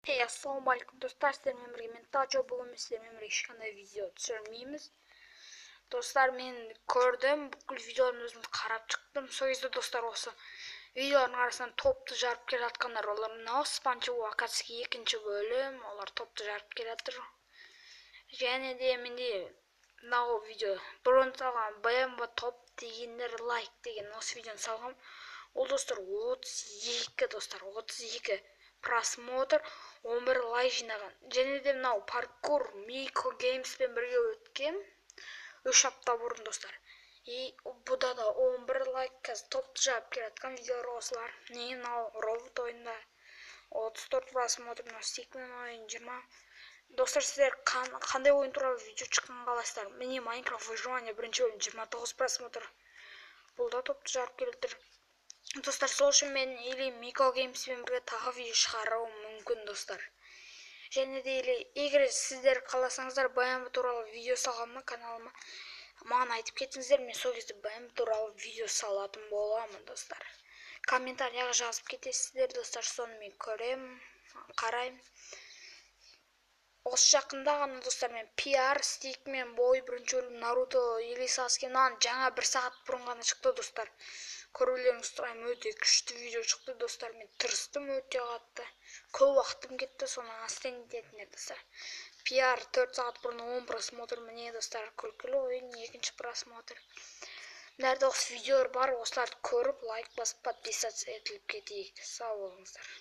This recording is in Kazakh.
Hey, ассалаумағалейкум, достар! Сіздермен бірге мен, Тачо. Бүгін мен сіздермен бірге ешқандай видео түсірмейміз, достар. Мен көрдім, бүкіл видеоларын өзім қарап шықтым. Сол кезде, достар, осы видеолардың арасынан топты жарып келе жатқандар, олар мынау Спанч Акацки екінші бөлім, олар топты жарып келе жатыр. Және де менде мынау видео, бұрын салған БМВ топ дегендер лайк деген осы видеоны салғам. Ол, достар, 32, достар, 32 просмотр, 11 лайк жинаған. Және де мынау паркур Мико Геймспен бірге өткен 3 апта бұрын, достар, и бұда да 11 лайк. Қазір топты жарып келе жатқан видеолар осылар. Не, мынау робот ойында 34 просмотр, мынау стикмен ойын 20. Достар, сіздер қандай ойын туралы видео шыққанын қалайсыздар? Міне, Майнкрафт выживание бірінші бөлім, 29 просмотр, бұл да топты жарып келе жатыр, достар. Сол үшін мен или Мико Геймспен бірге тағы видео шығаруым мүмкін, достар. Және де или егер сіздер қаласаңыздар БМВ туралы видео салғаныма каналыма, маған айтып кетіңіздер. Мен сол кезде БМВ туралы видео салатын боламын, достар. Комментарияға жазып кетесіздер, достар, соны мен көремін, қараймын. Осы жақында ғана, достар, мен пиар стикмен бой бірінші бөлім, Наруто или Саске, мынаны жаңа бір сағат бұрын ғана шықты, достар. Көрулеріңізді сұраймын. Өте күшті видео шықты, достар. Мен тырыстым өте қатты, көп уақытым кетті. Соны оценить етіңдер, достар. Пиар 4 сағат бұрын, 10 просмотр. Міне, достар, күлкілі ойын, екінші просмотр. Мына жерде осы видеолар бар, осыларды көріп, лайк басып, подписаться етіліп кетейік. Сау болыңыздар.